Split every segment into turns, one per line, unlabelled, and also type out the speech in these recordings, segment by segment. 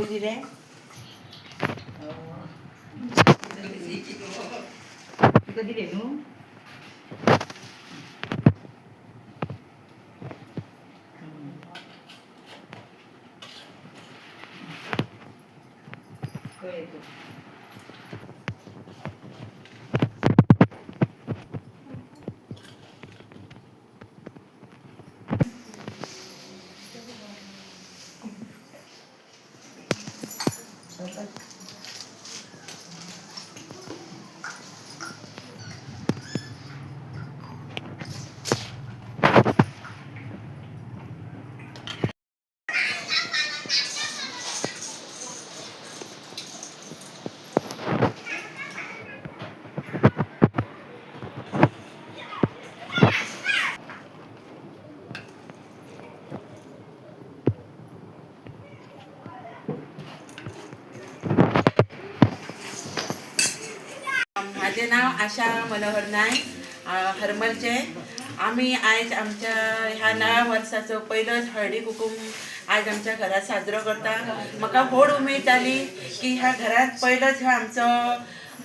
दिले तुका दिले न्हू.
माझे नाव आशा मनोहर नायक, हरमलचे. आमी आयज आमच्या ह्या नव्या वर्साचो पयलोच हळदी कुकूम आयज आमच्या घरात साजरो करता. म्हाका व्हड उमेद जाली की ह्या घरात पयलोच हो आमचो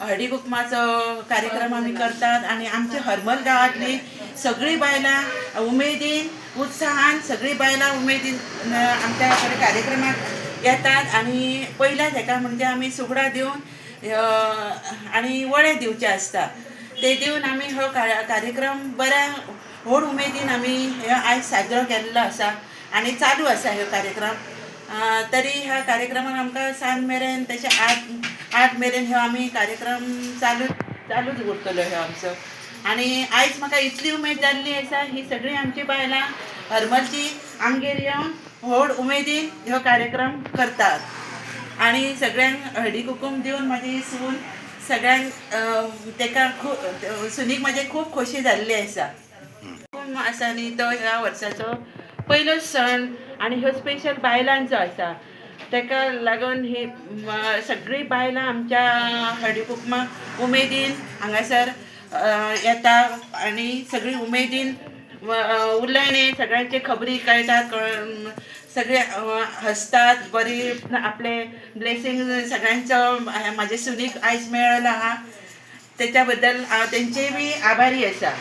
हळदी कुकमाचो कार्यक्रम आमी करतात आनी आमच्या हरमल गांवांतली सगळीं बायलां उमेदीन उत्साहान सगळीं बायलां उमेदीन आमच्या कडेन कार्यक्रमाक येतात. आनी पयल्याच हेका म्हणजे आमी सुगडां दिवन आनी वळे दिवचे आसता, ते दिवन आमी हो कार्यक्रम बऱ्या व्हड उमेदीन आमी हे आयज साजरो केल्लो आसा आनी चालू आसा हो कार्यक्रम. तरी ह्या कार्यक्रमाक आमकां सांज मेरेन तशें 8 मेरेन हो आमी कार्यक्रम चालूच उरतलो हो आमचो. आनी आयज म्हाका इतली उमेद जाल्ली आसा, ही सगळीं आमची बायलां हरमलची आमगेर येवन व्हड उमेदीन हो कार्यक्रम करतात आनी सगळ्यांक हळदी कुकूम दिवन म्हाजी सून सगळ्यांक तेका खूब सुनीक म्हाजे खूब खोशी जाल्ली आसा. कुकूम आसा न्ही तो ह्या वर्साचो पयलो सण आनी ह्यो स्पेशल बायलांचो आसा. तेका लागून ही सगळीं बायलां आमच्या हळदी कुकमाक उमेदीन हांगासर येता आनी सगळीं उमेदीन उलयणे सगळ्यांचे खबरी कळटात, सगळे हसतात बरी आपले ब्लेसिंग सगळ्यांचो म्हाजे सुनीक आयज मेळ्ळो आहा तेच्या बद्दल हांव तेंचे बी आभारी आसा.